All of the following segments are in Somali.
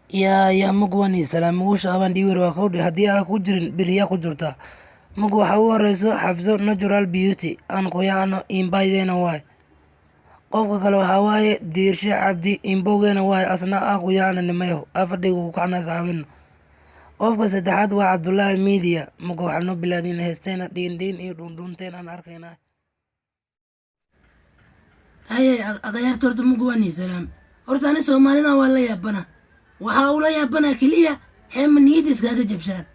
Yaa yaa mugwani salaamugusha abaan dhiiwer waa kowdhe haddii aa ku jirin beriyaa ku jirta. Mug waxaa u horeyso Xafso Natural Beauty aan kuyaano imbaydeena waay. Qofka kale waxaa waaye Diirshe Cabdi, imbowgeena waay, asna aa kuyaana nimayaho aa fadhiga ku kacna saabino. Qofka saddexaad waa Cabdullaahi Media. Muga waxaa noo bilaadin heesteena dhiindhiin iyo dhuundhuunteen aan arkaynaa. Haye aqayaarta, horta mugwani salaam. Horta ani Soomaalidan waa la yaabana, waxaa ula yaabanaa keliya xeema niyadda iskaaga jabshaan.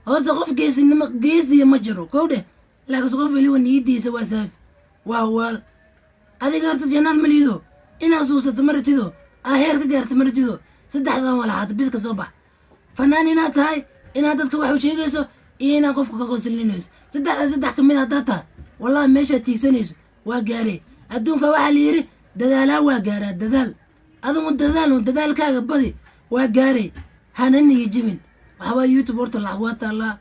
Horta qof geesinimo geesiya ma jiro kow dheh, laakiinse qof weliba niyaddiisa waa saafi, waa waal. Adiga horta janaan ma liido, inaad suusato ma ratido, aa heer ka gaarta ma ratido. Saddexdan walaxaata bis ka soo bax: fanaan inaad tahay, inaad dadka wax u sheegayso iyo inaad qofka ka qoslinayso. Saddexdaa saddex kamid haddaad tahay, wallahi meeshaad tiigsanayso waa gaaree. Adduunka waxaa la yidhi dadaalaa waa gaaraa. Dadaal adigu, dadaal, dadaalkaaga badi, waa gaarey. Hana niga jibin. Waxbaa YouTube horta lacag waa taallaa,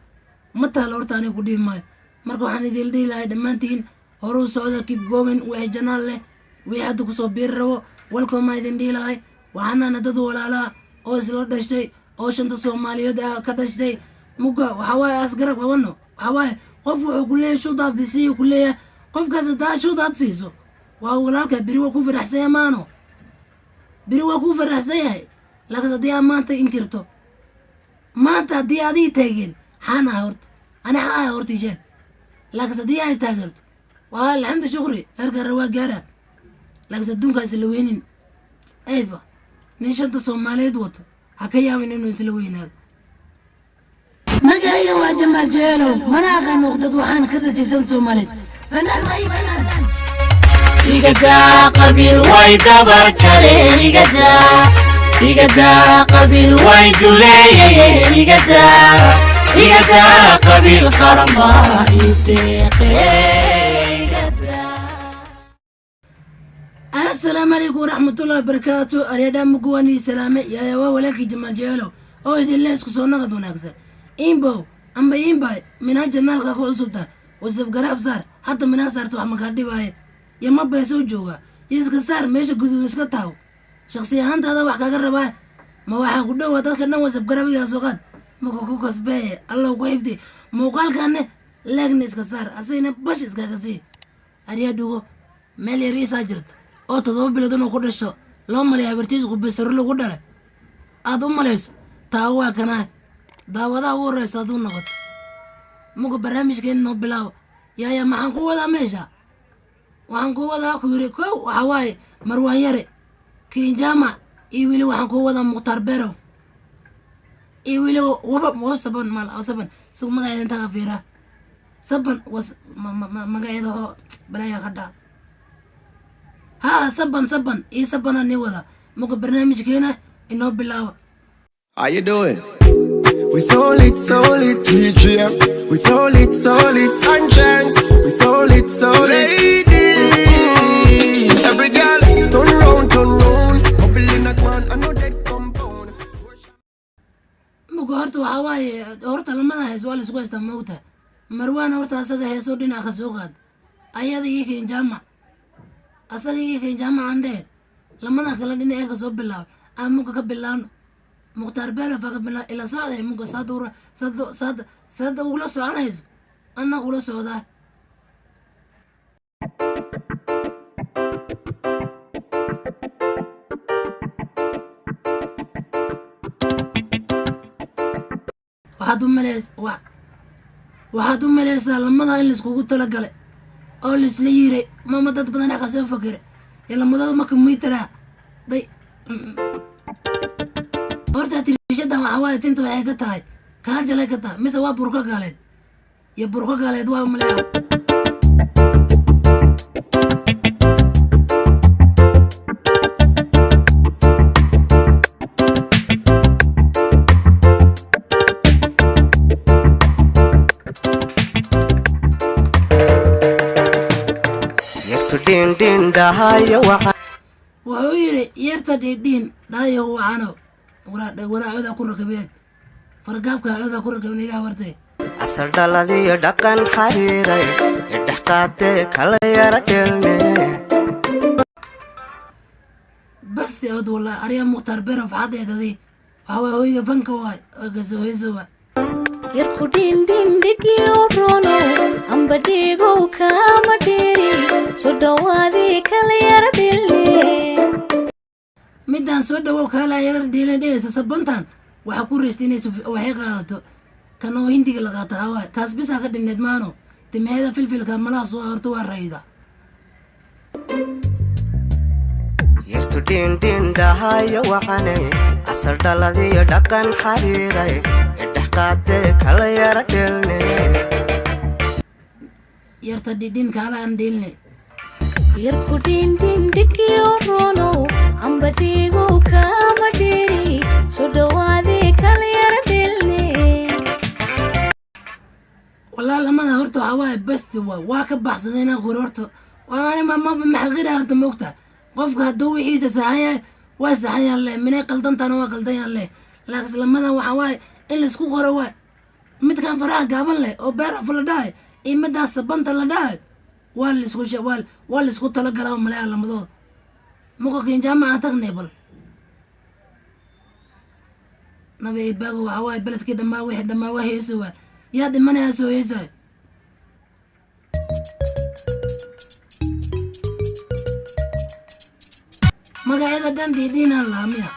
ma taalla horta aniga ku dhihi maayo. Marka waxaan idin dhihi lahay dhammaantiin horuu socda, keep going. Wixii channel leh, wixii hadda kusoo biiri rabo, welcome aa idin dhihi lahay. Waxaanana dad walaalaa oo isla dhashay oo shanta Soomaaliyeed ah ka dhashtay. Muga waxaa waaye asgarab qabano. Waxaa waaye qof wuxuu ku leeyahay shudaad bisiyu ku leeyahay. Qofkaas haddaa shudaad siiso, waa walaalka, beri waa ku faraxsan yahay, maano beri waa ku faraxsan yahay. Laakiin haddii aad maanta inkirto, maanta haddii adii taageen xaan ahay, horta ani xa ahay, horta isheeg. Laakiin haddii ay taageerto, waa alxamdu shukri, heerka waa gaara. Laakiin adduunkaa isla weynin ayfa nin shanta Soomaaliyeed wato ha ka yaabin inuu isla weynaado. Magacayga waa Jamaal Jeelow, mana aqaan uqdad, waxaan ka dajisan Soomaaliyeed. Fanaan may fanaan. Igadaa qabiil way dabar jareen, igadaa, igadaa qabiil way duleeyayeen, igadaa, igadaa qabiil qaran baa ii deeqee, igadaa. Assalaamu calaykum waraxmatullahi wabarakaatu. Aryadhaa muguwanii salaame. Yaaya, waa walaalkii Jamaal Jeelow oo idinle isku soo naqad wanaagsan. Imbow amba imbay, minaa channelka ku cusubta, wasab garaab saar. Hadda minaa saarta wax makaa dhibaaye yama beesoo jooga iyo iska saar meesha guduud iska taago. Shaksi ahaantaada wax kaga rabaa ma waxaa ku dhowa dadka dhan wasab garabigaa soo qaad maka ku kasbeeye. Allow ku xifdi. Muuqaalkaane leegna iska saar, asagna bash iskaga sii. Aryaa dhugo, meel yar iisaa jirta oo 7 bilood inuu ku dhasho loo malaya, habartiis qubisaro lagu dhalay aad u malayso. Taa waa kanaa daawadaha ugu horeysa hadduu noqoto. Muga barnaamijkeena noo bilaabo. Yaaya, maxaan ku wadaa meesha? Waxaan ku wadaa ku yiri kow waxaa waaye Marwaan Yare, Kinjama iyo weli waxaan ku wadaa Mukhtaar Berof iyo weli waba wa saban mal saban sug magaceeda intaa ka fiiraa saban was magaceeda oo balaya ka dhaa haa saban saban iyo sabana ni wada. Muga barnaamijkeena inoo bilaabo. How you doing? We solid, solid, TGM. We solid, solid, conscience. We solid, solid. Ladies, every girl, turn round, turn round. Bubble in a man, I know that compound. Muga horta waxaa waaye horta lamada hees waa la isku haystaa moogta. Marwaan horta asaga heesoo dhinaca ka soo qaad, ayada iyo Keen Jaamac, asaga iyo Keen Jaamac andhee lamada kale dhinaca ka soo bilaab. Aan muga ka bilaabno Mukhtaar Beelefa ka bilaab ila socday. Muga saad ura saad saad saad ugula soconayso anna kula socdaa. Waxaad u malaysaa lamada in laiskugu talagalay oo laisla yiray mama dad badan ka soo fakere ee lamadooda marka miitara day. Horta tirishadan waxaa waaye tinta waxay ka tahay kaa jalay ka tahay mise waa burko gaaleed iyo burko gaaleed waa maleeya. Yartu dhindhindhahayo waxa. Wuxuu yidhi yarta dhiidhiin dhaayo wacano waraacoda ku rakabeen fargaabka coda ku rakabeen iga wartay. Asal dhaladiyo dhaqan xariiray idhex qaadee kala yara dhelne. Basti ood wallahi aryaa Mukhtaar Berof xadeedadii waxaa waay hoyga fanka waay oo kasoo heeso waay. Yarku dhindhindhigiyo ronow ambadhiigow kaama dheeri soo dhowaadii kala yara dhilne. Midaan soo dhawow kaalaa yarar dheelin dhehaysa sabantan waxaa ku reystay inay waxay qaadato kan oo hindiga la qaata hawaay kaas bisaa ka dhibneed maano timaheeda filfilka malahaas waa horta waa rayda. Yartu dhindhindhahayo wacanay asal dhaladiyo dhaqan xariiray idhex qaadee kala yara dhelne. Yarta dhidhin kaalaan dheeline. Yarku dhindhindhigiyo ronow ambadhiigow kaama dheeri soo dhowaadii kala yara dhilne. Walaa lamada horta waxaa waaye besti waay waa ka baxsadayna kuri horta waani maxaqira horta moogta qofka hadduu wixiisa saxan yahay waa saxan yahan leh minay qaldantaana waa qaldan yahan leh, laakiin lamadan waxaa waaye in laisku qoro waay midkan faraha gaaban leh oo beeraf la dhahay iyo midaas sabanta la dhahay waa laisku waa laisku talagalaa maleeya lamadooda muqakin jaamaca tagnay bal nabi ibaago waxaa waaye beledkii dhammaa wixii dhammaa waa heeso waay yaa dhimanayaa soo heesayo. Magacyada dhan dhiidhiinaan lahaa miya.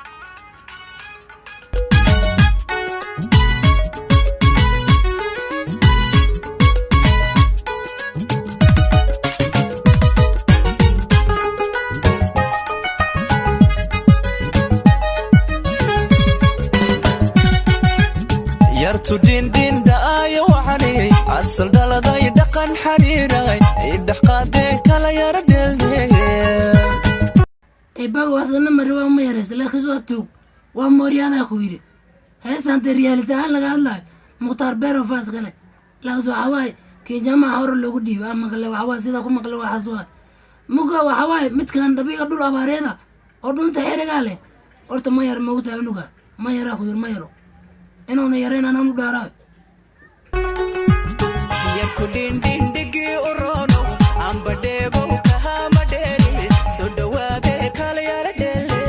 Yartu dhindhindhaayo waxanay asal dhaladay dhaqan xariiray idhex qaadee kala yara dhelne. Ibago asana mari waa ma yaraysa laakiin waa tuug waa mooryaanaa ku yidhi heestan dee reality ahaan laga hadlayo Mukhtaar Berofaas kale laakiin waxaa waaye kii jaamaca hore loogu dhiibay aan maqle waxaa waaye sidaa ku maqle waxaas waay muga waxaa waaye midkan dhabiga dhul abaareeda oo dhunta xerigaa leh horta ma yar moogtahay unuga ma yaraa ku yidhi ma yaro inuuna yarayn anaan u dhaaraayo. Yarku dhindhindhigii uronow ambadheegow kahama dheeri soo dhowaadee kala yara dhelle.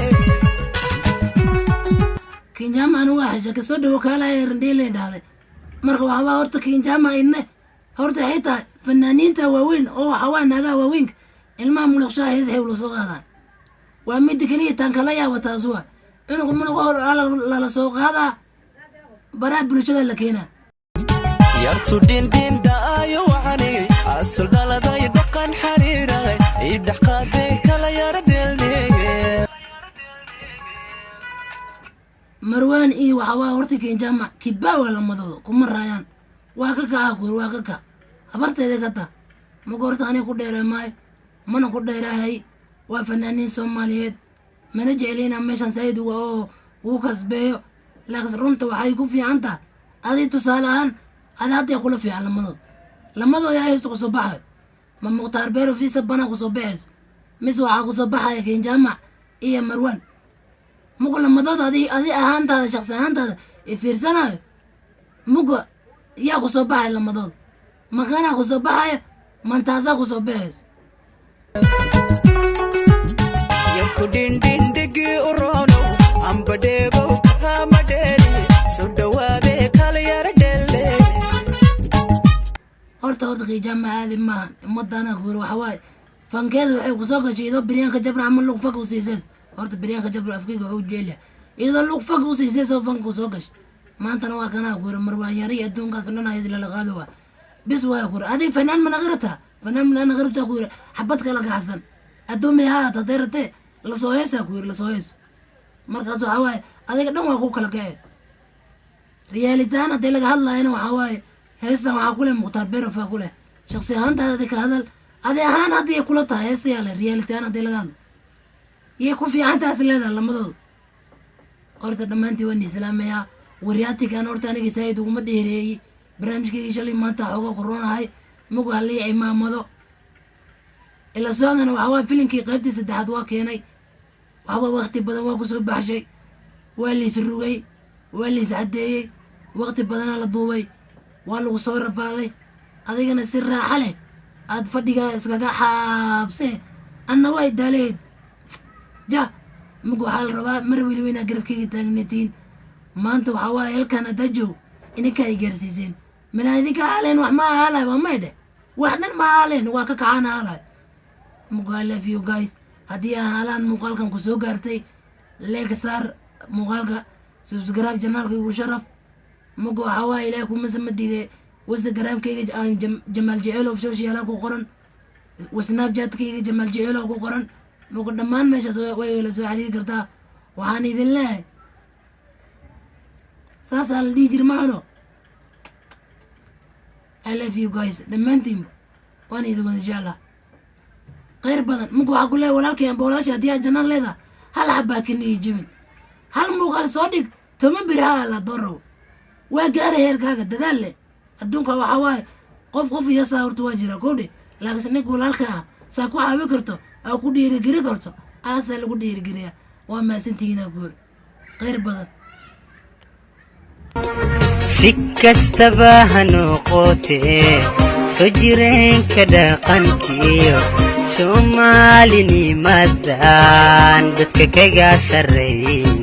Kinjaamacna waa xesha kasoo dhawo kaalaya randheelay dhahday marka waxaa horta kinjaamac idne horta xitaa fanaaniinta waaweyn oo waxaa naagaha waaweynka ilmaha muluqshaha hees xewla soo qaadaan waa midda keliya taan kala yaaba taas waa cunuga munuga hor lala soo qaadaa baraha bulshada la keenaa. Yartu dhindhindhaayo waxanay asal dhaladay dhaqan xariiray idhex qaadee kala yara dhelne. Marwaan iyo waxaa waa horta kinjaamac kibaawa lamadooda kuma raayaan waa ka kacaa kuur waa ka kac habarteeda ka ta maka horta aniga ku dheeree maayo mana ku dheerahay waa fanaaniin Soomaaliyeed mana jecli inaan meeshan saayid uga oo ugu kasbeeyo laakiin runta waxay ku fiican tahay adi tusaale ahaan adi hadday kula fiican lamadooda lamadooda yaa heesta kusoo baxayo ma Mukhtaar Beero fiisa banaa kusoo baxayso mise waxaa kusoo baxaya kinjaamac iyo Marwaan muga lamadooda adi adi ahaantaada shaqsi ahaantaada i fiirsanayo muga yaa kusoo baxaya lamadooda makanaa kusoo baxaya mantaasaa kusoo baxayso. Yarku dhindhindhigii uronow ambadheegow kahama dheeri soo dhowaadee kala yara dhelle. Horta horta qiijaama aadi maahan ummadana kuuri waxaa waaye fankeeda waxay kusoo gashay iyadoo biryaanka jabra ama lug fag u siiseys horta biryaanka jabra afkeyga wuxuu jecel yahay iyadoo lug fag u siiseys oo fanka kusoo gashay maantana waa kanaa kuuri marwaan yari adduunkaas dhan ayad lala qaadi waa bis waaya kuuri adig fanaan mana qirata fanaan mana qirta kuuri xabad kala gaxsan adduumay haata hadday ratee lasoo heesaa kuuri lasoo heeso markaas waxaa waaye adiga dhan waa ku kala kacee realitaan haddii laga hadlaayana waxaa waaye heestan waxaa ku leh Mukhtaar Berofaa ku leh shaqsi ahaantaada adi ka hadal adi ahaan haddii ay kula tahay heesta yaa leh realitaan haddii laga hadlo yay ku fiican taas leedahay lamadooda. Horta dhammaantii waan islaamayaa waryaatikan horta aniga saayid uguma dheereeyey barnaamijkaygii shalay maanta xooga kuronahay mugu halii cimaamado ila socdana waxaa waaye filinkii qaybtii saddexaad waa keenay waxba waqti badan waa kusoo baxshay waa liis rugay waa liis caddeeyey waqti badanaa la duubay waa lagu soo rafaaday adigana si raaxa leh aad fadhigaa iskaga xaabsee anna way daaleed ja Marka waxaa la rabaa mar weliba inaad garabkayga taagnatiin. Maanta waxaa waaye halkan haddaa joog idinka ay gaarsiiseen. Minaa idinka haaleen wax ma ahaalahay, waa may dheh, wax dhan ma ahaaleen, waa ka kacaan ahaalahay. Muga I love you guys. Haddii aan haalaan muuqaalkan ku soo gaartay, like saar muuqaalka, subscribe channelka igu sharaf. Muga waxaa waaye Ilaah kuma sama diide, Instagramkayga aan Jamaal Jeceelow social ku qoran, Snapchatkayga Jamaal Jeceelow ku qoran. Muga dhammaan meeshaas way la soo xiriiri kartaa. Waxaan idin leeyahay, saasaa la dhihi jiri maxano. I love you guys dhammaantiinba, waan idin wada jeclaa. Khayr badan. Muga waxaa ku leeyahay walaalkay amba walaasha, haddii aad jannaan leedahay, hal xabbaa ka niyi jebin, hal muuqaal soo dhig, 10 beri ha la doorow, waa gaaray heerkaaga. Dadaal leh. Adduunka waxaa waaye qof qof iyasaa horta waa jira kowdhe, laakiinse ninka walaalka ah saa ku caawi karto aa ku dhiirigeli karto, aasaa lagu dhiirigeliyaa. Waa mahadsantihiinaa guur khayr badan. Si kastaba ha noqotee, soo jireenka dhaqankiyo Soomaalinimadan dadka kaga sarreeya.